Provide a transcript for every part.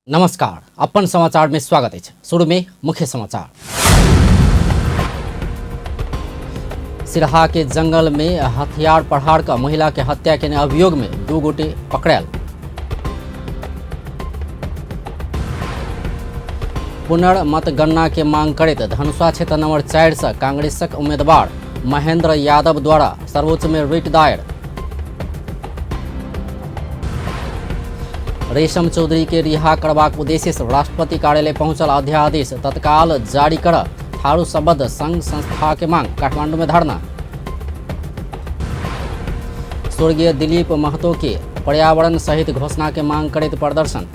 नमस्कार, अपन समाचार में स्वागत अछि। शुरू में मुख्य समाचार। सिरहा के जंगल में हथियार प्रहार का महिला के हत्या के अभियोग में 2 गोटे पकड़ायल। पुनर्मतगणना के मांग करैत धनुषा क्षेत्र नंबर 4 से कांग्रेसक उम्मीदवार महेंद्र यादव द्वारा सर्वोच्च में रिट दायर। रेशम चौधरी के रिहा करबाक उद्देश्य से राष्ट्रपति कार्यालय पहुंचल अध्यादेश तत्काल जारी कर थारू संबद्ध संघ संस्था के मांग। काठमांडू में धरना। स्वर्गीय दिलीप महतो के पर्यावरण सहित घोषणा के मांग करैत प्रदर्शन।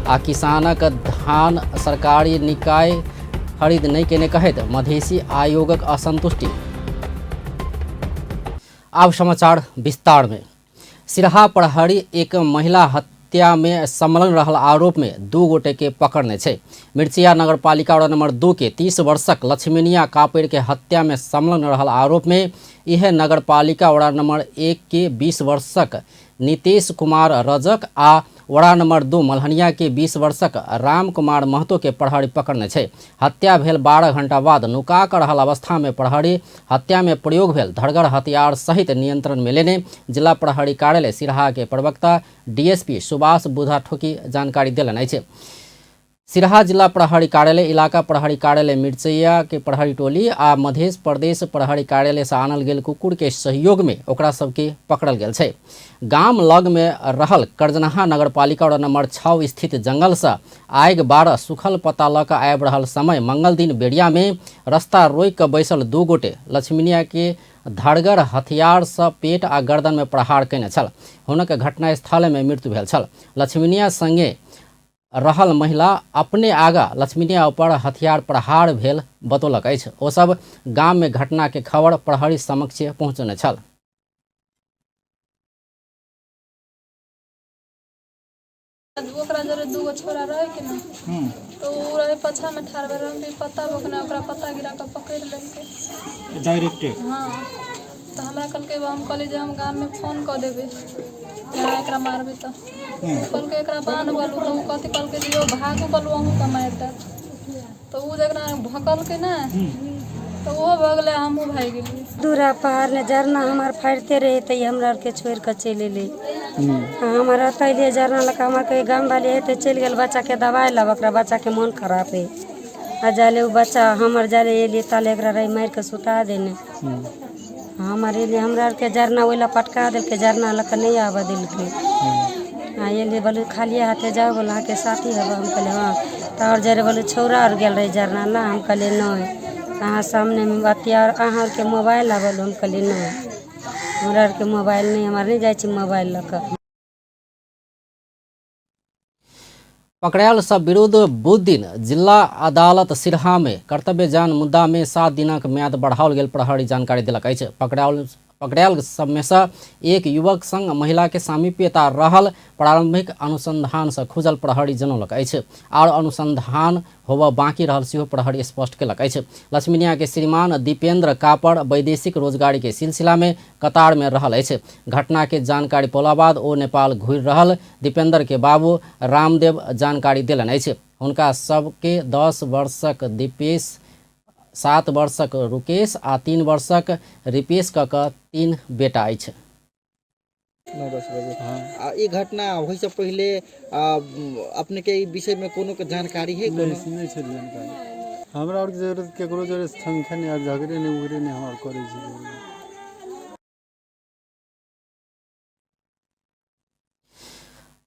आ किसानक धान सरकारी निकाय खरीद नहीं केने कहैत मधेसी आयोगक असंतुष्टि। आब समाचार विस्तार में। सिरहा प्रहरी एक महिला हत्या में संलग्न रहल आरोप में 2 गोटे के पकड़ने छै। मिर्चिया नगरपालिका वार्ड नंबर 2 के 30 वर्षक लक्ष्मीनिया कापेर के हत्या में संलग्न रहल आरोप में यह नगरपालिका वार्ड नंबर 1 के 20 वर्षक नीतीश कुमार रजक आ वार्ड नंबर 2 मल्हनिया के 20 वर्षक राम कुमार महतो के प्रहरी पकड़ने छै। हत्या भेल 12 घंटा बाद नुका कर रहल अवस्था में प्रहरी हत्या में प्रयोग भेल धरगर हथियार सहित नियंत्रण में लेने जिला प्रहरी कार्यालय सिरहा के प्रवक्ता डीएसपी सुभाष बुधाठोकी जानकारी देलनि अछि। सिरहा जिला प्रहरी कार्यालय, इलाका प्रहरी कार्यालय मिर्चैया के प्रहरी टोली आ मध्य प्रदेश प्रहरी कार्यालय से आनल गेल कुकुर के सहयोग में ओकरा सबके पकड़ल गेल छै। गाम लग में रहल करजनहा नगरपालिका वार्ड नंबर 6 स्थित जंगल से आगि 12 सुखल पत्ता लऽ कऽ आबि रहल समय मंगल दिन बेरिया में रास्ता रोकि कऽ बैसल 2 गोटे लक्ष्मीनिया के धरगर हथियार से पेट आ गर्दन में प्रहार कयने छल। हुनक घटनास्थल में मृत्यु भेल छल। लक्ष्मीनिया संगे रहल महिला अपने आगा लक्ष्मीनिया ऊपर हथियार प्रहार भेल बतौलक अछि। ओ सब गाम में घटना के खबर प्रहरी समक्ष पहुंचने छल। ओकरा जरे 2 गो छोरा रहे कि ना, तो उ रहे पछा में ठाड़ भेल, हम भी पत्ता बकना ओकरा पत्ता गिरा के पकड़ लेलकै डायरेक्टे। हाँ, तो हमरा कहलकै, हम कहली जे हम गाम में फोन कऽ देबै, यहाँ एकरा मारबै। तऽ कहलकै एकरा बान्ह बोलू, तऽ उ कथी कहलकै जे यौ भागू बोलू अहूँके मारि देत। तऽ उ जकरा भकलकै ने तऽ ओहो भऽ गेलै, हमहूँ भागि गेलियै। दूरा पहाड़ ने जरना हमार फाड़ते रहे तो हमरा आरके छोड़ के चलि एलै। हमार अतैलियै जरना लऽ कऽ, हमरा कहे गाम वाली है तऽ चलि गेल बच्चाके दवाइ लाब, ओकरा बच्चाके मोन खराब है। आ जाले उ बच्चा हमर जाले एलियै ताले एकरा रही मारि कऽ सुता देने। हमर एलियै हमरा आरके जरना ओहि लए पटका देलकै, जरना लऽ कऽ नहि आबऽ देलकै। आ एलियै बोलू खालिए हाथे जाउ, बोल अहाँके साथी हेबै। हम कहलियै हँ। तऽ आओर जरे बोलू छौड़ा आर गेल रहै जरना ला, हम कहलियै नहि। अहाँ सामनेमे अथी आर अहाँ आरके मोबाइल आबल, हम कहलियै नहि हमरा आरके मोबाइल नहि, हम आर नहि जाइ छी मोबाइल लऽ कऽ। पकड़ायल सब विरुद्ध बुध दिन जिला अदालत सिरहा में कर्तव्य जान मुद्दा में 7 दिनक म्याद बढ़ाओल गेल प्रहरी जानकारी देलक अछि। पकड़ायल सब में से एक युवक संग महिला के सामीप्यता रहल प्रारंभिक अनुसंधान से खुजल प्रहरी जनौलक अछि। आर अनुसंधान होबऽ बाँकी रहल सेहो प्रहरी स्पष्ट केलक अछि। लक्ष्मीनिया के श्रीमान दीपेंद्र कापर वैदेशिक रोजगारी के सिलसिला में कतार में रहल अछि। घटना के जानकारी पौला बाद ओ नेपाल घुरि रहल दीपेंद्र के बाबू रामदेव जानकारी देलनि अछि। हुनका सबके 10 वर्षक दीपेश, 7 वर्षक रुकेश आ 3 वर्षक रिपेश क क 3 बेटा अछि। 9-10 बजे। आ ई घटना होय से पहिले अपने के ई विषय में कोनो के जानकारी है? कोनो नहीं छै जानकारी हमरा आर के जरूरत, केकरो जरूरत संख्या नहीं, आर झगड़े नहीं उगड़े नहीं हम करै छी।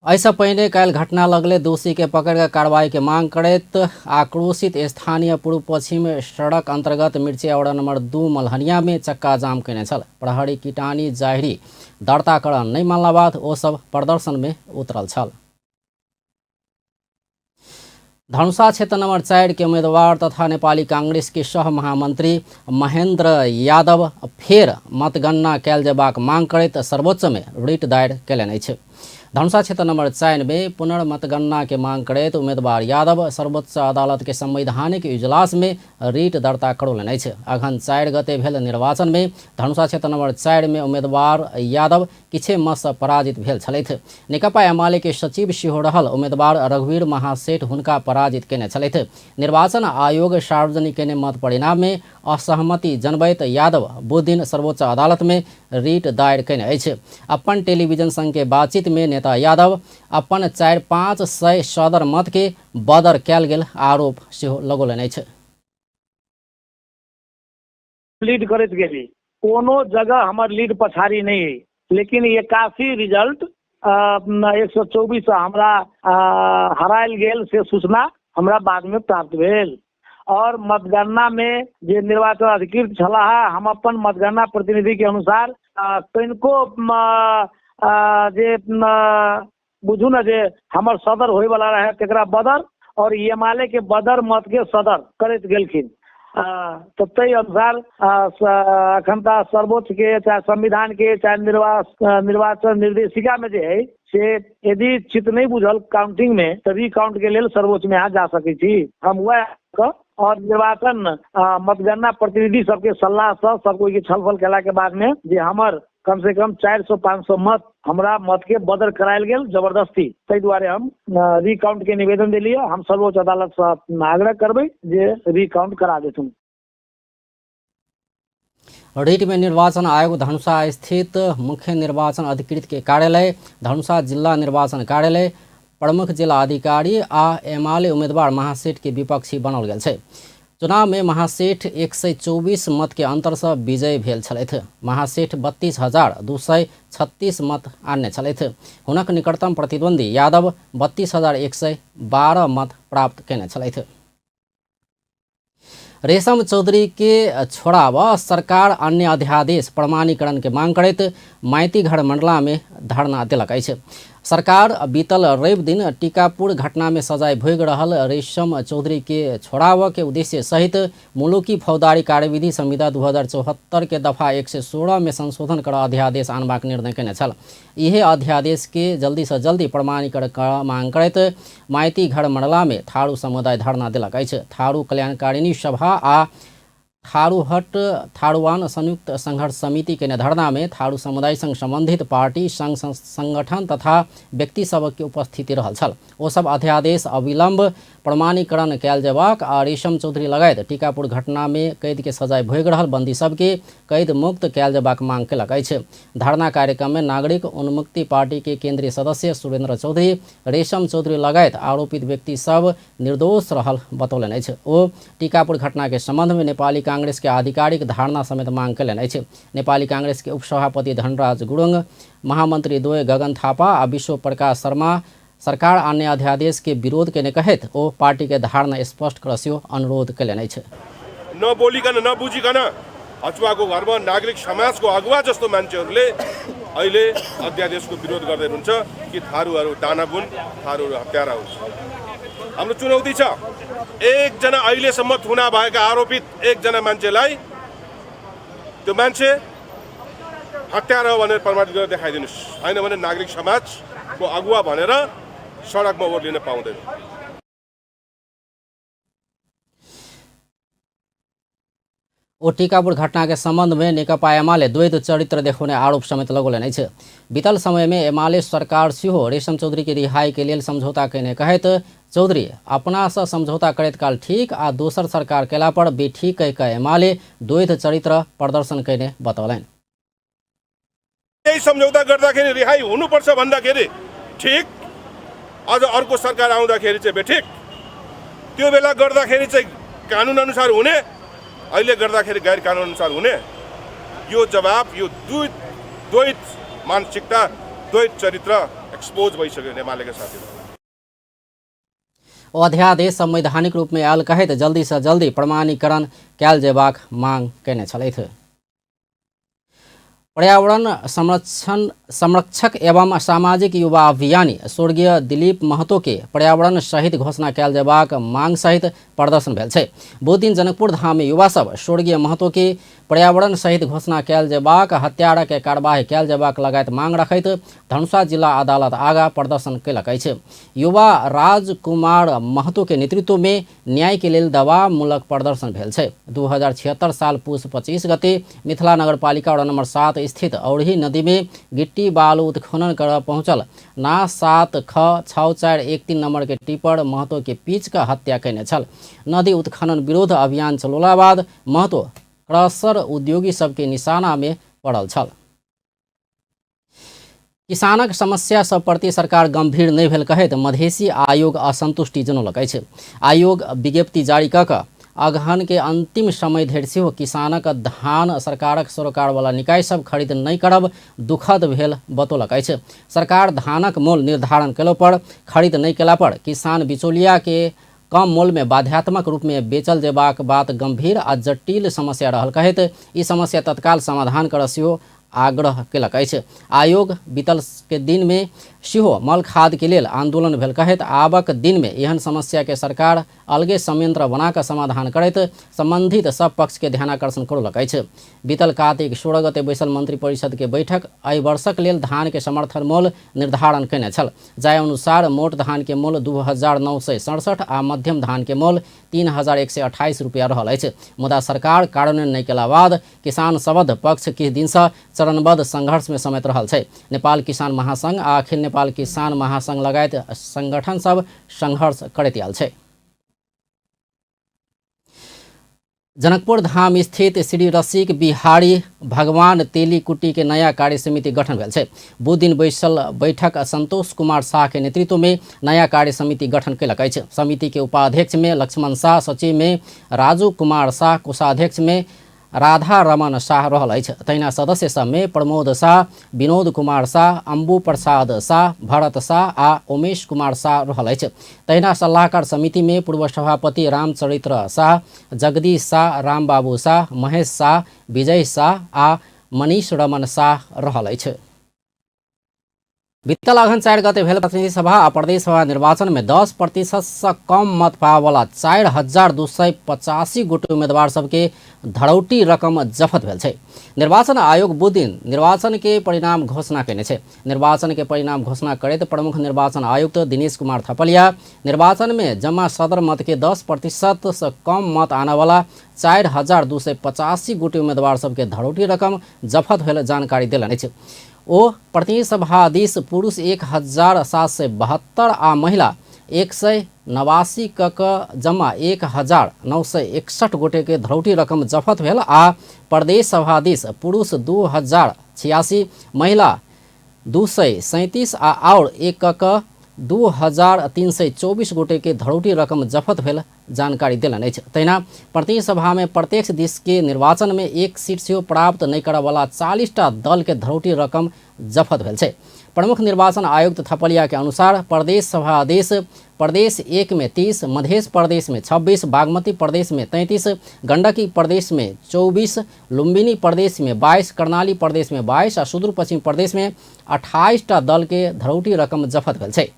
एहिसँ पहिने काल्हि घटना लगले दोषी के पकड़ के कार्रवाई के मांग करैत आक्रोशित स्थानीय पूर्व पश्चिम सड़क अंतर्गत मिर्चिया वार्ड नंबर 2 मल्हनिया में चक्का जाम केने छल। प्रहरी कीटानी जाहिरी दर्ता करऽ नहि मानला बाद ओ सब प्रदर्शन में उतरल छल। धनुषा क्षेत्र नंबर 4 के उम्मीदवार तथा नेपाली कांग्रेस के सह महामंत्री महेंद्र यादव फेर मतगणना कयल जेबाक मांग करैत सर्वोच्च में रिट दायर कयलनि अछि। धनुषा क्षेत्र नंबर 4 में पुनर्मतगणना के मांग करैत उम्मीदवार यादव सर्वोच्च अदालत के संवैधानिक इजलास में रिट दर्ता करौलनि अछि। अघन 4 गते भेल निर्वाचन में धनुषा क्षेत्र नंबर 4 में उम्मीदवार यादव किछे मत सँ पराजित भेल छलथि। नेकपा एमाले के सचिव सेहो रहल उम्मीदवार रघुवीर महासेठ हुनका पराजित केने छलथि। निर्वाचन आयोग सार्वजनिक केने मत परिणाम में असहमति जनबैत यादव बुधदिन सर्वोच्च अदालत में रिट दायर केने अछि। अपन टेलीविजन संग के बातचीत में नेता यादव अपन 400-500 सदर मत के बदर कयल गेल आरोप सेहो लगौलनि अछि। लीड करैत गेली, कोनो जगह हमर लीड पछाड़ी नहि अइ, लेकिन 81 रिजल्ट 124 हमरा हरायल गेल से सूचना हमरा बादमे प्राप्त भेल। और मतगणना में जे निर्वाचन अधिकृत छलाह, हम अपन मतगणना प्रतिनिधि के अनुसार कनिको जे बुझू ने जे हमर सदर होइवला रहै तकरा बदर और एमाले के बदर मत के सदर करैत गेलखिन। तऽ ताहि अनुसार अखन तऽ सर्वोच्च के चाहे संविधान के चाहे निर्वाचन निर्देशिका में जे है से यदि चित्त नहीं बुझल काउंटिंग में तऽ रिकाउंट के लेल सर्वोच्च में अहाँ जा सकै छी। हम वएह कऽ और निर्वाचन मतगणना प्रतिनिधि सबके सलाह सँ सब कोई के छलफल केला के बाद में जे हमर कम से कम 400-500 मत हमरा मत के बदर करायल गेल जबरदस्ती, ताहि दुआरे हम रिकाउंट के निवेदन देलियै। हम सर्वोच्च अदालत सँ आग्रह करबै जे रिकाउंट करा देथुन। रिट में निर्वाचन आयोग धनुषा स्थित मुख्य निर्वाचन अधिकृत के कार्यालय, धनुषा जिला निर्वाचन कार्यालय, प्रमुख जिला अधिकारी आ एमाले उम्मीदवार महासेठ के विपक्षी बनल गेल छै। चुनाव में महासेठ 124 मत के अंतर से विजय भेल छलथि। महासेठ 32,236 मत आनने छलथि। हुनक निकटतम प्रतिद्वंदी यादव 32,112 मत प्राप्त केने छलथि। रेशम चौधरी के छोड़ाव सरकार अन्य अध्यादेश प्रमाणीकरण के मांग करैत माइतीघर मंडला में धरना देलक अछि। सरकार बीतल रवि दिन टीकापुर घटना में सजाय भोगि रहल रेशम चौधरी के छोड़ाव के उद्देश्य सहित मुलुकी फौजदारी कार्यविधि संहिता 2074 के दफा 116 में संशोधन कर अध्यादेश आनबाक निर्णय केने छल। इहे अध्यादेश के जल्दी से जल्दी प्रमाणीकरण कर मांग करैत माइतीघर मंडला में थारू समुदाय धरना देलक अछि। थारू कल्याणकारिणी सभा आ थारूहट थारूवान संयुक्त संघर्ष समिति के धरना में थारू समुदाय संग संबंधित पार्टी संघ संगठन तथा व्यक्ति सबके उपस्थिति रहल छल। ओ सब अध्यादेश अविलंब प्रमाणीकरण कयल जेबाक आ रेशम चौधरी लगायत टीकापुर घटना में कैद के सजाय भोगि रहल बंदी सबके कैद मुक्त कयल जेबाक मांग केलक अछि। धरना कार्यक्रम में नागरिक उन्मुक्ति पार्टी के केंद्रीय सदस्य सुरेंद्र चौधरी रेशम चौधरी लगायत आरोपित व्यक्ति सब निर्दोष रहल बतौलनि अछि। ओ टीकापुर घटना के संबंध में नेपाली कांग्रेस के आधिकारिक धारणा समेत मांग केलनि अछि। नेपाली कांग्रेस के उपसभापति धनराज गुरुङ, महामंत्री द्वय गगन थापा आ विश्व प्रकाश शर्मा सरकार अन्य अध्यादेश के विरोध केने कहैत ओ पार्टी के धारणा स्पष्ट कर सेहो अनुरोध केलनि अछि। नबोलिकन नबुझिकन हचुवाको घरमा नागरिक समाजको अगुवा जस्तो मान्छेहरूले अहिले अध्यादेशको विरोध गर्दै हुनुहुन्छ कि थारूहरू दाना बुन, थारूहरू हत्यारा हुन्। हाम्रो चुनौती छ, एकजना अहिलेसम्म थुना भएका आरोपित एकजना मान्छेलाई त्यो मान्छे हत्यारा हो भनेर प्रमाणित गरेर देखाइदिनुहोस्, होइन भने नागरिक समाजको अगुवा भनेर सडकमा ओर्लिन पाउँदैन। ओ टीकापुर घटना के संबंध में नेकपा एमाले द्वैत चरित्र देखौने आरोप समेत लगौलनि अछि। बीतल समय में एमाले सरकार सेहो रेशम चौधरी के रिहाई के लेल समझौता केने कहैत चौधरी अपना से समझौता करैत काल ठीक आ दोसर सरकार केला पर बेठीक कहि कऽ एमाले द्वैत चरित्र प्रदर्शन केने बतौलनि। यही सम्झौता गर्दाखेरि रिहाई हुनुपर्छ भन्दाखेरि ठिक, अझ अर्को सरकार आउँदाखेरि चाहिँ बेठिक, त्यो बेला गर्दाखेरि चाहिँ कानुन अनुसार हुने, अहिले गर्दाखेरि गैर कानुन अनुसार हुने, यो जवाब, यो द्वैत मानसिकता, द्वैत चरित्र एक्सपोज भइसक्यो एमालेका साथीहरू। ओ अध्यादेश संवैधानिक रूप में आयल कहैत जल्दी से जल्दी प्रमाणीकरण कयल जेबाक मांग केने छलथि। पर्यावरण संरक्षण संरक्षक एवं सामाजिक युवा अभियानी स्वर्गीय दिलीप महतो के पर्यावरण शहीद घोषणा कयल जेबाक मांग सहित प्रदर्शन भेल छै। बुधदिन जनकपुर धाम में युवा सब स्वर्गीय महतो के पर्यावरण शहीद घोषणा कयल जेबाक, हत्यारा के कार्यवाही कयल जेबाक लगायत मांग रखैत धनुषा जिला अदालत आगा प्रदर्शन कयलक अछि। युवा राजकुमार महतो के नेतृत्व में न्याय के लेल दबावमूलक प्रदर्शन भेल छै। 2076 साल पुस 25 गते मिथिला नगरपालिका वार्ड नंबर 7 स्थित औरही नदी में गिट्टी बालू उत्खनन कर पहुंचल ना 7 ख 6 4 1 3 नंबर के टिपर महतो के पीच का हत्या कयने छल। नदी उत्खनन विरोध अभियान चलौला बाद महतो क्रसर उद्योगी सबके निशाना में पड़ल छल। किसानक समस्या सब प्रति सरकार गंभीर नहि भेल कहैत मधेसी आयोग असंतुष्टि जनौलक अछि। आयोग विज्ञप्ति जारी कऽ कऽ अगहन के अंतिम समय धरि सेहो किसानक धान सरकारक सरोकारवाला निकाय सब खरीद नहि करब दुखद भेल बतौलक अछि। सरकार धानक मोल निर्धारण कयलो पर खरीद नहि कयला पर किसान बिचौलिया के कम मोल में बाध्यात्मक रूप में बेचल जेबाक बात गंभीर आ जटिल समस्या रहल कहैत ई समस्या तत्काल समाधान करऽ सेहो आग्रह कयलक अछि। आयोग बीतल के दिन में सेहो मल खाद के लेल आंदोलन भेल कहैत आबक दिन में एहन समस्या के सरकार अलगे संयंत्र बना कऽ समाधान करैत संबंधित सब पक्ष के ध्यानाकर्षण करौलक अछि। बीतल कार्तिक 16 गते बैसल मंत्री परिषद के बैठक एहि वर्षक लेल धान के समर्थन मोल निर्धारण कयने छल, जाहि अनुसार मोट धान के मोल 2967 आ मध्यम धान के मोल 3128 रुपया रहल अछि। मुदा सरकार कार्यान्वयन नहि कयला बाद किसान सबद पक्ष किछु दिनसँ चरणबद्ध संघर्ष में समेत रहल छै। नेपाल किसान महासंघ आ अखिल नेपाल किसान महासंघ लगायत संगठन सब संघर्ष करैत आयल छै। जनकपुर धाम स्थित श्री रसिक बिहारी भगवान तेलीकुटी के नया कार्य समिति गठन भेल छै। बुधदिन बैसल बैठक संतोष कुमार शाह के नेतृत्व में नया कार्य समिति गठन कयलक अछि। समिति के उपाध्यक्ष में लक्ष्मण शाह, सचिव में राजू कुमार शाह, कोषाध्यक्ष में राधा रमन शाह रहल अछि। तहिना सदस्य सबमे प्रमोद शाह, विनोद कुमार शाह, अम्बु प्रसाद शाह, भरत शाह आ उमेश कुमार शाह रहल अछि। तहिना सलाहकार समिति में पूर्व सभापति रामचरित्र शाह, जगदीश शाह, रामबाबू शाह, महेश शाह, विजय शाह आ मनीष रमन शाह रहल अछि। बीतल अगहन 4 गते भेल प्रतिनिधि सभा आ प्रदेश सभा निर्वाचन में 10% से कम मत पाबऽवला 4285 गोटे उम्मीदवार सबके धरौटी रकम जफत भेल छै। निर्वाचन आयोग बुधदिन निर्वाचन के परिणाम घोषणा कयने छै। निर्वाचन के परिणाम घोषणा करैत प्रमुख निर्वाचन आयुक्त दिनेश कुमार थपलिया निर्वाचन में जमा सदर मत के 10% से कम मत आनऽवला 4285 गोटे उम्मीदवार सबके धरौटी रकम जफत भेल जानकारी देलनि अछि। ओ प्रतिनिधि सभा दिस पुरुष 1772 आ महिला 189 क जमा 1961 गोटे के धरौटी रकम जफत भेल आ प्रदेश सभा दिस पुरुष 2086, महिला 237 आ और एक क 2324 गोटे के धरौटी रकम जफत भेल जानकारी देलनि अछि। तहिना प्रतिनिधि सभा में प्रत्यक्ष दिस के निर्वाचन में एक सीट सेहो प्राप्त नहि करऽवला 40टा दल के धरौटी रकम जफत भेल छै। प्रमुख निर्वाचन आयुक्त थपलिया के अनुसार प्रदेश सभा देश प्रदेश 1 में 30, मध्य प्रदेश में 26, बागमती प्रदेश में 33, गंडकी प्रदेश में 24, लुम्बिनी प्रदेश में 22, कर्णाली प्रदेश में 22 आ सुदूर पश्चिम प्रदेश में 28टा दल के धरौटी रकम जफत भेल छै।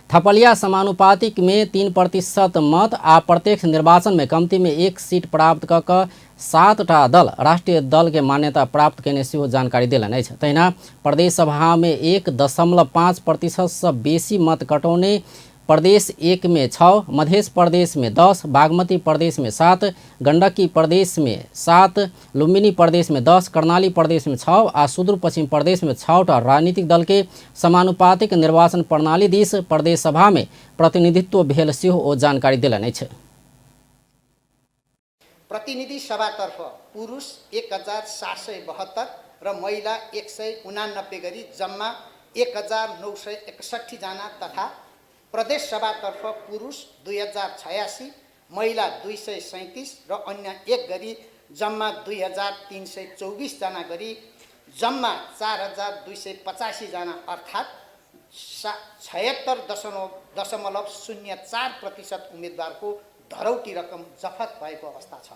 थपलिया समानुपातिक में 3% मत आ प्रत्यक्ष निर्वाचन में कमती में एक सीट प्राप्त कऽ कऽ 7टा दल राष्ट्रीय दल के मान्यता प्राप्त कयने सेहो जानकारी देलनि अछि। तहिना प्रदेश सभा में 1.5% से बेसी मत कटौने प्रदेश 1 में 6, मध्य प्रदेश में 10, बागमती प्रदेश में 7, गंडकी प्रदेश में 7, लुम्बिनी प्रदेश में 10, कर्णाली प्रदेश में 6 आ सुदूर पश्चिम प्रदेश में 6टा राजनीतिक दल के समानुपातिक निर्वाचन प्रणाली दिस प्रदेश सभा में प्रतिनिधित्व भेल सेहो ओ जानकारी देलनि अछि। प्रतिनिधि सभातर्फ पुरुष 1772 र महिला 189 गरी जम्मा 1961 जना तथा प्रदेश सभातर्फ पुरुष 2086, महिला 237 र अन्य एक गरी जम्मा 2324 जना गरी जम्मा 4285 जना अर्थात् 76.04% उम्मेदवारको धरौटी रकम जफत भएको अवस्था छ।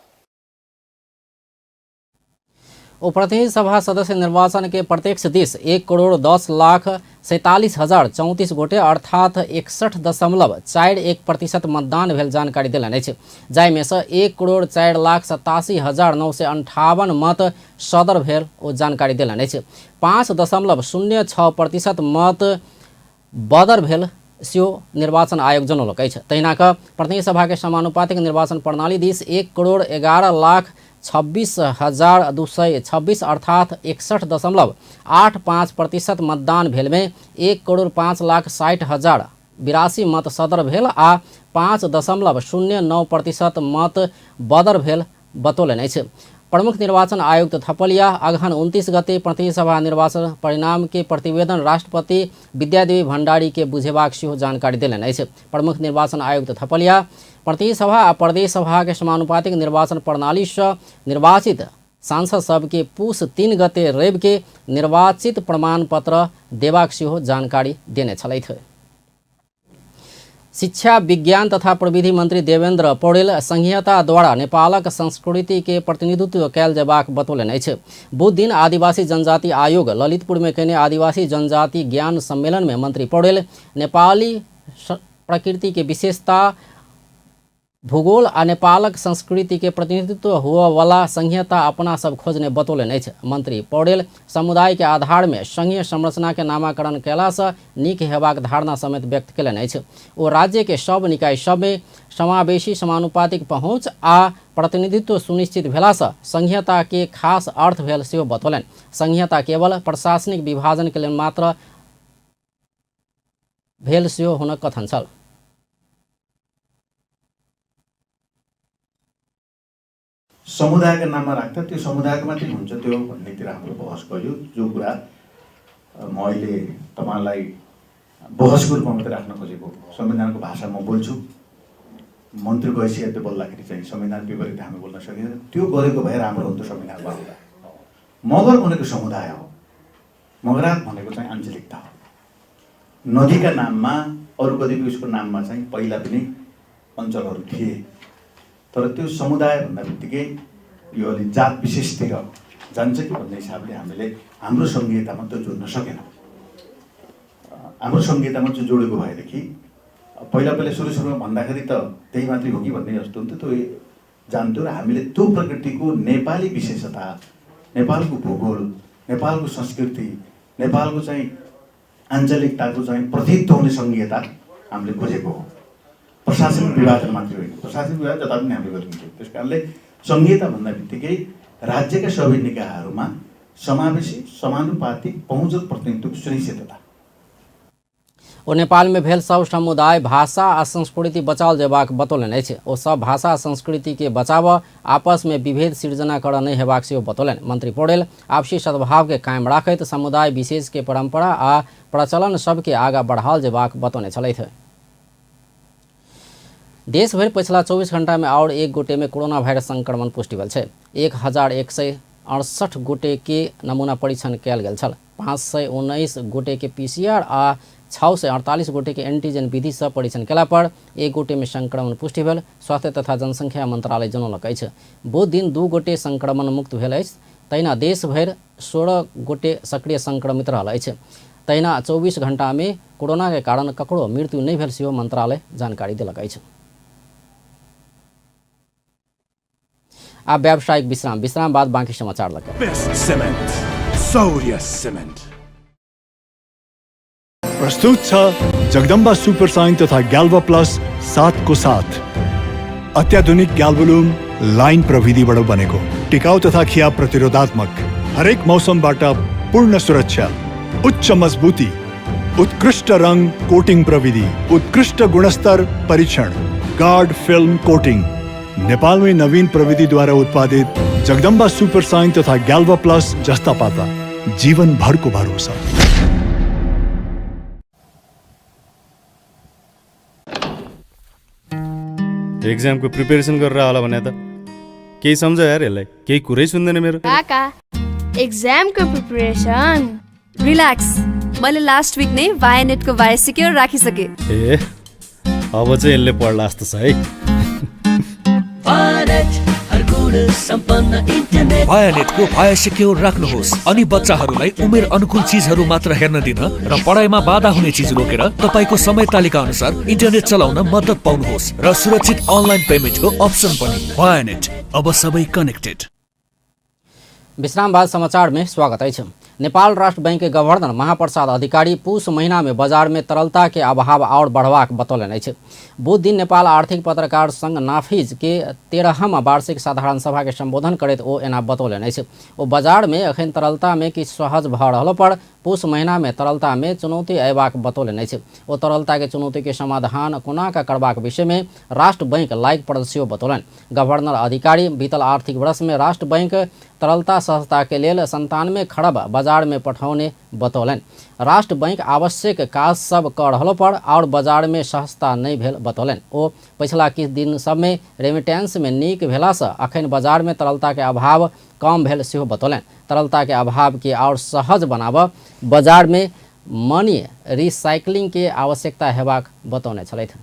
ओ प्रतिनिधि सभा सदस्य निर्वाचन के प्रत्यक्ष दिस 1,10,47,034 गोटे अर्थात 61.41% मतदान भेल जानकारी देलनि अछि, जाहिमे सँ 1,04,87,958 मत सदर भेल ओ जानकारी देलनि अछि। 5.06% मत बदर भेल सेहो निर्वाचन आयोग जनौलक अछि। तहिना कऽ प्रतिनिधि सभा के समानुपातिक निर्वाचन प्रणाली दिस 1,11,26,226 अर्थात 61.85% मतदान भेल में 1,05,60,082 मत सदर भेल आ 5.09% मत बदर भेल बतौलनि अछि। प्रमुख निर्वाचन आयुक्त थपलिया अगहन 29 गते प्रतिनिधि सभा निर्वाचन परिणाम के प्रतिवेदन राष्ट्रपति विद्यादेवी भण्डारी के बुझेबाक सेहो जानकारी देलनि अछि। प्रमुख निर्वाचन आयुक्त थपलिया प्रतिनिधि सभा आ प्रदेश सभा के समानुपातिक निर्वाचन प्रणाली सँ निर्वाचित सांसद सबके पुस 3 गते रवि के निर्वाचित प्रमाण पत्र देबाक सेहो जानकारी देने छलथि। शिक्षा विज्ञान तथा प्रविधि मंत्री देवेन्द्र पौडेल संघीयताद्वारा नेपालक संस्कृति के प्रतिनिधित्व कयल जेबाक बतौलनि अछि। बुध दिन आदिवासी जनजाति आयोग ललितपुर में कयने आदिवासी जनजाति ज्ञान सम्मेलन में मंत्री पौडेल नेपाली प्रकृति के विशेषता, भूगोल आ नेपालक संस्कृति के प्रतिनिधित्व हुअ वाला संघीयता अपना सब खोजने बतौलनि अछि। मंत्री पौडेल समुदाय के आधार में संघीय संरचना के नामाकरण कयलासँ नीक हेबाक धारणा समेत व्यक्त कयलनि अछि। ओ राज्य के सब निकाय सब में समावेशी समानुपातिक पहुँच आ प्रतिनिधित्व सुनिश्चित भेलासँ संघीयता के खास अर्थ भेल सेहो बतौलनि। संघीयता केवल प्रशासनिक विभाजन के लेल मात्र भेल सेहो हुनक कथन छल। समुदायको नाममा राख्दा त्यो समुदायको मात्रै हुन्छ त्यो भन्नेतिर हाम्रो बहस गयो। जो कुरा म अहिले तपाईँलाई बहसको रूपमा मात्रै राख्न खोजेको, संविधानको भाषा म बोल्छु, मन्त्रीको हैसियतले बोल्दाखेरि चाहिँ संविधान विपरीत हामी बोल्न सकिँदैन। त्यो गरेको भए राम्रो हुन्थ्यो संविधान बनाउँदा। मगर भनेको समुदाय हो, मगरात भनेको चाहिँ आञ्चलिकता हो। नदीका नाममा अरू कतिपय उसको नाममा चाहिँ पहिला पनि अञ्चलहरू थिए, तर त्यो समुदाय भन्दा बित्तिकै यो अलि जात विशेषतिर जान्छ कि भन्ने हिसाबले हामीले हाम्रो संहितामा त्यो जोड्न सकेनौँ। हाम्रो संहितामा त्यो जोडेको भएदेखि पहिला पहिला सुरु सुरुमा भन्दाखेरि त त्यही मात्रै हो कि भन्ने जस्तो हुन्थ्यो, त्यो जान्थ्यो र हामीले त्यो प्रकृतिको नेपाली विशेषता, नेपालको भूगोल, नेपालको संस्कृति, नेपालको चाहिँ आञ्चलिकताको चाहिँ प्रतिनिधित्व हुने संहिता हामीले खोजेको हो। प्रशासनिक विभाजन मात्रै होइन, प्रशासनिक विभाजन जता पनि हामीले गरिन्थ्यो। त्यस कारणले संहिता भन्दा बित्तिकै राज्यका सबै निकायहरूमा समावेशी समानुपातिक पहुँच र प्रतिनिधित्वको सुनिश्चितता। ओ नेपाल में भेल सब समुदाय, भाषा आ संस्कृति बचाओल जेबाक बतौलनि अछि। ओ सब भाषा आ संस्कृति के बचाव, आपस में विभेद सिर्जना कर नहि हेबाक सेहो बतौलनि। मंत्री पौडेल आपसी सद्भाव के कायम राखैत समुदाय विशेष के परंपरा आ प्रचलन सबके आगा बढ़ाओल जेबाक बतौने छलथि। देशभरि पछिला 24 घंटा में और एक गोटे में कोरोना वायरस संक्रमण पुष्टि भेल छै। 1168 गोटे के नमूना परीक्षण कयल गेल छल। 519 गोटे के पीसीआर आ 648 गोटे के एंटीजन विधि से परीक्षण केला पर एक गोटे में संक्रमण पुष्टि भेल स्वास्थ्य तथा जनसंख्या मंत्रालय जनौलक अछि। बुध दिन 2 गोटे संक्रमण मुक्त भेल अछि। तहिना देशभरि 16 गोटे सक्रिय संक्रमित रहल अछि। तहिना 24 घंटा में कोरोना के कारण ककरो मृत्यु नहि भेल सेहो मंत्रालय जानकारी देलक अछि। आब व्यावसायिक विश्राम, विश्राम बाद बाकी समाचार लग। बेस्ट सिमेन्ट, सौर्य सिमेन्ट प्रस्तुत छ जगदम्बा सुपर साइन तथा ग्याल्भा प्लस 7 को साथ अत्याधुनिक ग्याल्भोलुम लाइन प्रविधिबाट बनेको टिकाउ तथा खिया प्रतिरोधात्मक, हरेक मौसमबाट पूर्ण सुरक्षा, उच्च मजबुती, उत्कृष्ट रंग कोटिंग प्रविधि, उत्कृष्ट गुणस्तर परीक्षण, गार्ड फिल्म कोटिंग। नेपालमै नवीन प्रविधिद्वारा उत्पादित जगदम्बा सुपर साइन तथा ग्याल्भा प्लस जस्ता पाता जीवन भरको भरोसा। एक्जामको प्रिपेरेसन गरेर होला भने त केही सम्झ यार, यसलाई केही कुरै सुन्दैन मेरो। काका एक्जामको प्रिपरेसन रिल्याक्स, मैले लास्ट विक नै भायानेटको भाया सिक्योर राखिसके। ए अब चाहिँ यसले पढ्ला जस्तो छ है। हर गुण सम्पन्न इन्टरनेट। भायानेटको भाया सिक्योर राख्नुहोस् अनि बच्चाहरूलाई उमेर अनुकूल चिजहरू मात्र हेर्न दिन र पढाइमा बाधा हुने चिज रोकेर तपाईँको समय तालिका अनुसार इन्टरनेट चलाउन मद्दत पाउनुहोस् र सुरक्षित अनलाइन पेमेन्टको अप्सन पनि। भायानेट, अब सबै कनेक्टेड। विश्राम बाद समाचार में स्वागत अछि। नेपाल राष्ट्र बैंक के गवर्नर महाप्रसाद अधिकारी पूस महीना में बाजार में तरलता के अभाव और बढ़बाक बतौलनि अछि। बुध दिन नेपाल आर्थिक पत्रकार संघ नाफिज के 13हम वार्षिक साधारण सभा के संबोधन करैत ओ एना बतौलनि अछि। ओ बाजार में अखन तरलता में किछु सहज भऽ रहलो पर पूस महीना में तरलता में चुनौती अयबाक बतौलनि अछि। ओ तरलता के चुनौती के समाधान कोना कऽ करबाक विषय में राष्ट्र बैंक लागि पड़ल सेहो बतौलनि। गवर्नर अधिकारी बीतल आर्थिक वर्ष में राष्ट्र बैंक तरलता सहजता के लेल 97 खरब बाजार में पठौने बतौलनि। राष्ट्र बैंक आवश्यक काज सब कऽ रहलो पर और बाजार में सहजता नहि भेल बतौलनि। ओ पछिला किछु दिन सब में रेमिटेंस में नीक भेलासँ अखन बाजार में तरलता के अभाव कम भेल सेहो बतौलनि। तरलता के अभाव के और सहज बनाबऽ बाजार में मनी रिसाइकलिंग के आवश्यकता हेबाक बतौने छलथि।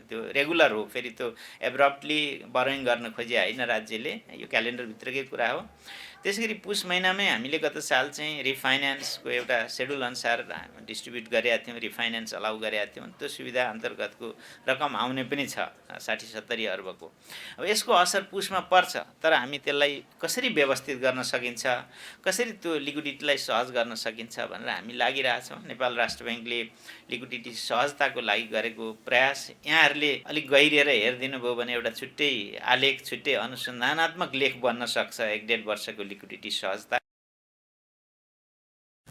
त्यो रेगुलर हो, फेरि त्यो एब्रप्टली बरोइङ गर्न खोजे होइन राज्यले, यो क्यालेन्डरभित्रकै कुरा हो। त्यसै गरी पुस महिनामै हामीले गत साल चाहिँ रिफाइनेन्सको एउटा सेड्युल अनुसार डिस्ट्रिब्युट गरेका थियौँ, रिफाइनेन्स अलाउ गरेका थियौँ। त्यो सुविधा अन्तर्गतको रकम आउने पनि छ 60-70 अर्बको। अब यसको असर पुसमा पर्छ, तर हामी त्यसलाई कसरी व्यवस्थित गर्न सकिन्छ, कसरी त्यो लिक्विडिटीलाई सहज गर्न सकिन्छ भनेर हामी लागिरहेछौँ। नेपाल राष्ट्र ब्याङ्कले लिक्विडिटी सहजताको लागि गरेको प्रयास यहाँहरूले अलिक गहिरिएर हेरिदिनु भयो भने एउटा छुट्टै आलेख, छुट्टै अनुसन्धानात्मक लेख बन्न सक्छ 1-1.5 वर्षको लिक्विडिटी सहजता।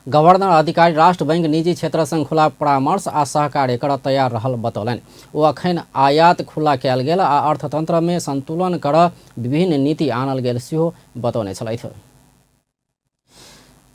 गवर्नर अधिकारी राष्ट्र बैंक निजी क्षेत्रसँग खुला परामर्श आ सहकार्य कर तैयार रहल बतौलनि। ओ अखन आयात खुला कयल गेल आ अर्थतंत्र में संतुलन कर विभिन्न नीति आनल गेल सेहो बतौने छलथि।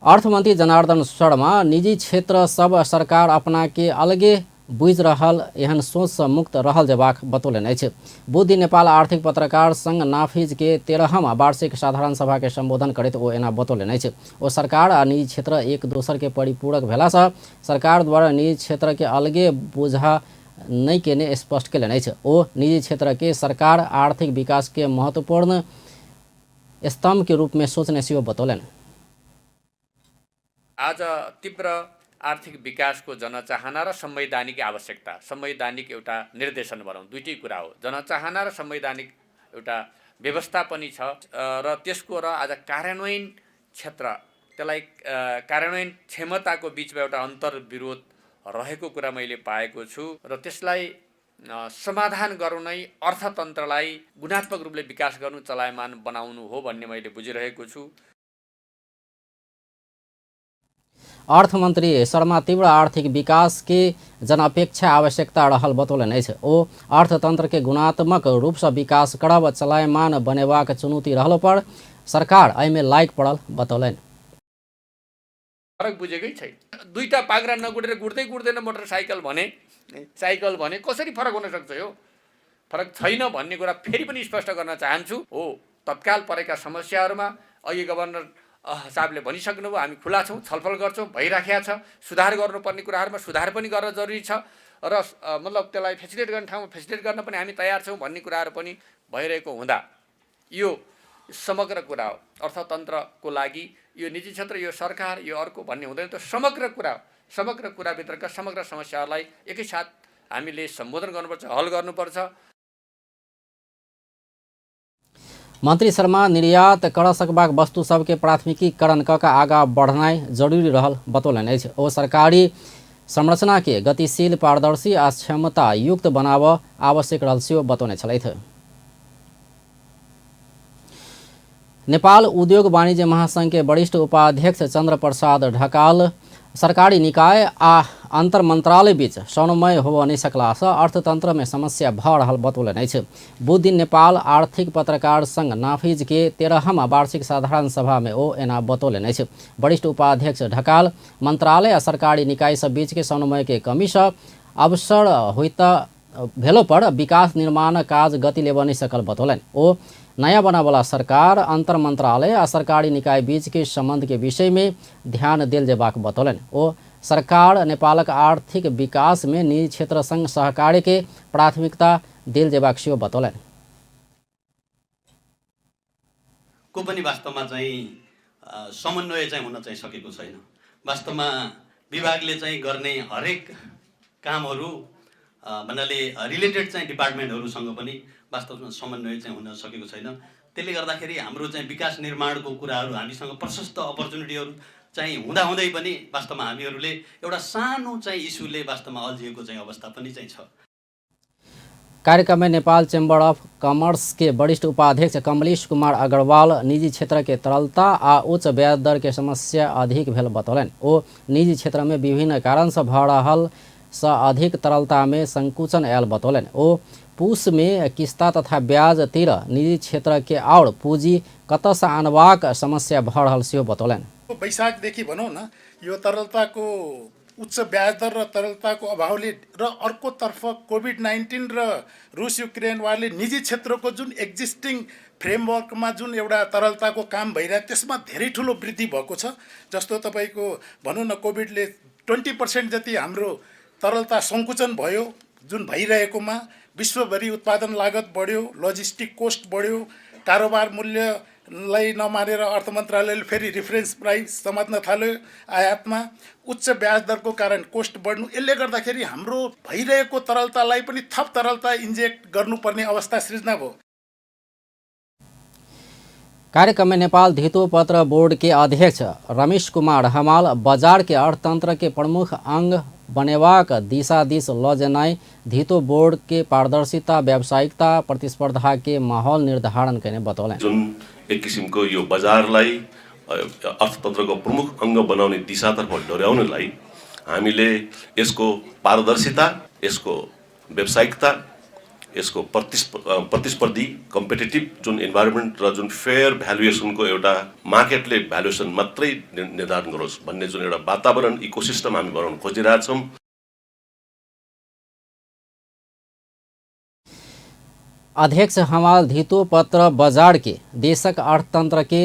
अर्थमन्त्री जनार्दन शर्मा निजी क्षेत्र सब सरकार अपना के अलगे बुझि रहल एहन सोचसँ मुक्त रहल जेबाक बतौलनि अछि। बुध दिन नेपाल आर्थिक पत्रकार संघ नाफिज के 13हम वार्षिक साधारण सभा के संबोधन करैत ओ एना बतौलनि अछि। ओ सरकार आ निजी क्षेत्र एक दोसर के परिपूरक भेलासँ सरकार द्वारा निजी क्षेत्र के अलगे बुझा नहि केने स्पष्ट केलनि अछि। ओ निजी क्षेत्र के सरकार आर्थिक विकास के महत्वपूर्ण स्तंभ के रूप में सोचने सेहो बतौलनि। आज तीव्र आर्थिक विकासको जनचाहना र संवैधानिक आवश्यकता, संवैधानिक एउटा निर्देशन भनौँ, दुइटै कुरा हो। जनचाहना र संवैधानिक एउटा व्यवस्था पनि छ र त्यसको र आज कार्यान्वयन क्षेत्र, त्यसलाई कार्यान्वयन क्षमताको बिचमा एउटा अन्तर्विरोध रहेको कुरा मैले पाएको छु र त्यसलाई समाधान गर्नु नै अर्थतन्त्रलाई गुणात्मक रूपले विकास गर्नु, चलायमान बनाउनु हो भन्ने मैले बुझिरहेको छु। अर्थमन्त्री शर्मा तीव्र आर्थिक विकास के जनअपेक्षा आवश्यकता रहल बतौलनि अछि। ओ अर्थतंत्र के गुणात्मक रूपसँ विकास करब चलायमान बनेबाक चुनौती रहलो पर सरकार एहिमे लागि पड़ल बतौलनि। फरक बुझेकै छैन। दुईटा पाग्रा नगुडेर गुड्दै गुड्दैन मोटरसाइकल भने, साइकल भने कसरी फरक हुन सक्छ? यो फरक छैन भन्ने कुरा फेरि पनि स्पष्ट गर्न चाहन्छु। हो, तत्काल परेका समस्याहरूमा अघि गभर्नर साहबले भनिसक्नुभयो, हामी खुला छौँ, छलफल गर्छौँ, भइराखेको छ। सुधार गर्नुपर्ने कुराहरूमा सुधार पनि गर्न जरुरी छ र मतलब त्यसलाई फेसिलिटेट गर्ने ठाउँमा फेसिलिटेट गर्न पनि हामी तयार छौँ भन्ने कुराहरू पनि भइरहेको हुँदा यो समग्र कुरा हो। अर्थतन्त्रको लागि यो निजी क्षेत्र, यो सरकार, यो अर्को भन्ने हुँदैन, त्यो समग्र कुरा हो। समग्र कुराभित्रका समग्र समस्याहरूलाई एकैसाथ हामीले सम्बोधन गर्नुपर्छ, हल गर्नुपर्छ। मंत्री शर्मा निर्यात कर सकबाक वस्तु सबके प्राथमिकीकरण क के आगाँ बढ़नाइ जरूरी रहल बतौलनि अछि। ओ सरकारी संरचना के गतिशील, पारदर्शी आ क्षमता युक्त बनाबऽ आवश्यक रहल सेहो बतौने छलथि। नेपाल उद्योग वाणिज्य महासंघ के वरिष्ठ उपाध्यक्ष चंद्र प्रसाद ढकाल सरकारी निकाय आ अंतर मंत्रालय बीच समन्वय होबऽ नहि सकलासँ अर्थतंत्र में समस्या भऽ रहल बतौलनि अछि। बुध दिन नेपाल आर्थिक पत्रकार संघ नाफिज के 13हम वार्षिक साधारण सभा में ओ एना बतौलनि अछि। वरिष्ठ उपाध्यक्ष ढकाल मंत्रालय आ सरकारी निकाय सब बीच के समन्वय के कमीसँ अवसर होइत भेलो पर विकास निर्माण काज गति लेबऽ नहि सकल बतौलनि। ओ नया बनावला सरकार अंतर मंत्रालय आ सरकारी निकाय बीच के संबंध के विषय में ध्यान देल जेबाक बतौलनि। ओ सरकार नेपालक आर्थिक विकास में निजी क्षेत्र संग सहकार्य के प्राथमिकता देल जेबाक सेहो बतौलनि। को पनि वास्तवमा चाहिँ समन्वय चाहिँ हुन चाहिँ सकेको छैन। वास्तवमा विभागले चाहिँ गर्ने हरेक कामहरू भन्नाले रिलेटेड चाहिँ डिपार्टमेन्टहरूसँग पनि वास्तवमा समन्वय चाहिँ हुन सकेको छैन। त्यसले गर्दाखेरि हाम्रो चाहिँ विकास निर्माणको कुराहरू हामीसँग प्रशस्त अपर्च्युनिटीहरू चाहिँ हुँदाहुँदै पनि वास्तवमा हामीहरूले एउटा सानो चाहिँ इस्युले वास्तवमा अल्झिएको चाहिँ अवस्था पनि चाहिँ छ। कार्यक्रम में नेपाल चैम्बर ऑफ कॉमर्स के वरिष्ठ उपाध्यक्ष कमलेश कुमार अग्रवाल निजी क्षेत्र के तरलता आ उच्च ब्याज दर के समस्या अधिक भेल बतौलनि। ओ निजी क्षेत्र में विभिन्न कारण से भऽ रहल से अधिक तरलता में संकुचन आयल बतौलनि। ओ पूस में किस्ता तथा ब्याज तिर निजी क्षेत्र के और पूंजी कतऽ से आनबाक समस्या भऽ रहल सेहो बतौलनि। वैशाखदेखि भनौँ न यो तरलताको उच्च ब्याज दर र तरलताको अभावले र अर्कोतर्फ कोभिड-19 र रुस युक्रेन वारले निजी क्षेत्रको जुन एक्जिस्टिङ फ्रेमवर्कमा जुन एउटा तरलताको काम भइरहेको त्यसमा धेरै ठुलो वृद्धि भएको छ। जस्तो तपाईँको भनौँ न कोभिडले 20% जति हाम्रो तरलता सङ्कुचन भयो जुन भइरहेकोमा विश्वभरि उत्पादन लागत बढ्यो, लजिस्टिक कोस्ट बढ्यो, कारोबार मूल्यलाई नमानेर अर्थ मन्त्रालयले फेरि रिफरेन्स प्राइस समात्न थाल्यो, आयातमा उच्च ब्याज दरको कारण कोस्ट बढ्नु, यसले गर्दाखेरि हाम्रो भइरहेको तरलतालाई पनि थप तरलता इन्जेक्ट गर्नुपर्ने अवस्था सृजना भयो। कार्यक्रम में नेपाल धितोपत्र बोर्ड के अध्यक्ष रमेश कुमार हमाल बाजार के अर्थतंत्र के प्रमुख अंग बनेबाक दिशा दिस ल जेनाइ धितो बोर्ड के पारदर्शिता, व्यावसायिकता, प्रतिस्पर्धा के माहौल निर्धारण केने बतौलनि। जुन एक किसिमको यो बजारलाई अर्थतन्त्रको प्रमुख अङ्ग बनाउने दिशातर्फ डोर्याउनलाई हामीले यसको पारदर्शिता, यसको व्यावसायिकता, यसको प्रतिस्पर्धी कम्पिटेटिभ जुन इन्भाइरोमेन्ट र जुन फेयर भ्यालुएसनको एउटा मार्केटले भ्यालुएसन मात्रै निर्धारण गरोस् भन्ने जुन एउटा वातावरण इकोसिस्टम हामी बनाउन खोजिरहेछौँ। अध्यक्ष हमाल धितोपत्र बाजार के देशक अर्थतंत्र के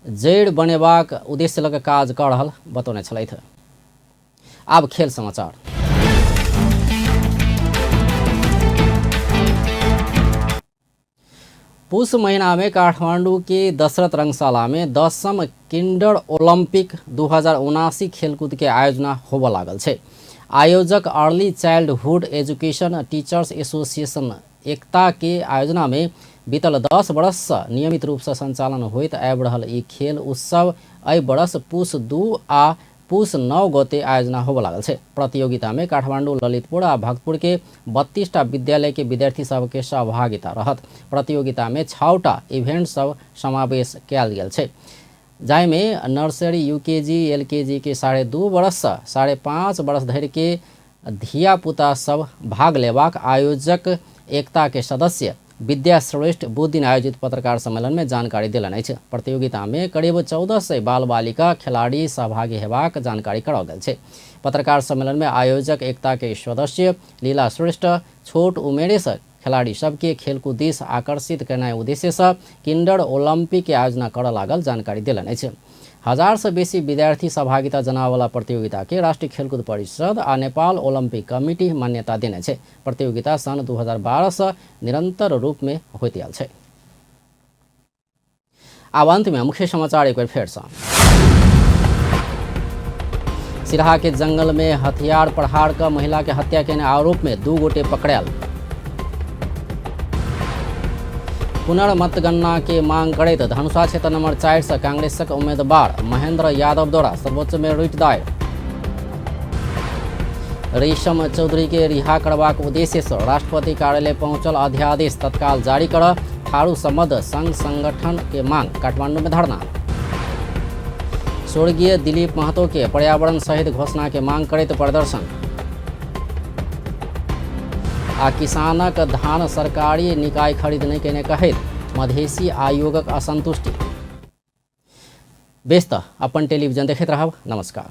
जड़ बनेबाक उद्देश्य लग काज कर रहल बतौने छलथि। आब खेल समाचार। पुस महीना में काठमांडू के दशरथ रंगशाला में 10म किंडर ओलंपिक 2079 खेलकूद के आयोजना होबऽ लागल छै। आयोजक early childhood education teachers association Ekta के आयोजना में बीतल 10 वर्ष से नियमित रूप से संचालन होइत आबि रहल ई खेल उत्सव एहि वर्ष पुस 2 आ पुस 9 गते आयोजना होबऽ लागल छै। प्रतियोगिता में काठमांडू, ललितपुर आ भक्तपुर के 32टा विद्यालय के विद्यार्थी सबके सहभागिता रहत। प्रतियोगिता में 6टा इवेंट सब समावेश कयल गेल छै, जाहिमे नर्सरी, यूकेजी, एलकेजी के 2.5 वर्ष से 5.5 वर्ष धरि के धियापुता सब भाग लेबाक आयोजक एकता के सदस्य विद्या श्रेष्ठ बुध दिन आयोजित पत्रकार सम्मेलन में जानकारी देलनि अछि। प्रतियोगिता में करीब 1400 बाल बालिका खिलाड़ी सहभागी हेबाक जानकारी कराओल गेल छै। पत्रकार सम्मेलन में आयोजक एकता के सदस्य लीला श्रेष्ठ छोट उमेरे से खिलाड़ी सबके खेलकूद दिस आकर्षित करनाइ उद्देश्य से किंडर ओलंपिक के आयोजना करऽ लागल जानकारी देलनि अछि। 1000 से बेसी विद्यार्थी सहभागिता जनावला प्रतियोगिता के राष्ट्रीय खेलकूद परिषद आ नेपाल ओलंपिक कमिटी मान्यता देने छै। प्रतियोगिता सन् 2012 से निरंतर रूप में होइत आयल छै। आब अंत में मुख्य समाचार एक बेर फेर से। सिराहा के जंगल में हथियार प्रहार क महिला के हत्या केने आरोप में 2 गोटे पकड़ायल। पुनर्मतगणना के मांग करैत धनुषा क्षेत्र नंबर 4 से कांग्रेसक उम्मीदवार महेंद्र यादव द्वारा सर्वोच्च में रिट दायर। रेशम चौधरी के रिहा करबाक उद्देश्य से राष्ट्रपति कार्यालय पहुंचल अध्यादेश तत्काल जारी कर थारू सम्बद्ध संघ संगठन के मांग। काठमांडू में धरना। स्वर्गीय दिलीप महतो के पर्यावरण सहित घोषणा के मांग करैत प्रदर्शन। आ किसानक धान सरकारी निकाय खरीद नहीं केने कहैत मधेसी आयोगक असंतुष्टि। बेस त अपन टेलीविजन देखैत रहब। नमस्कार।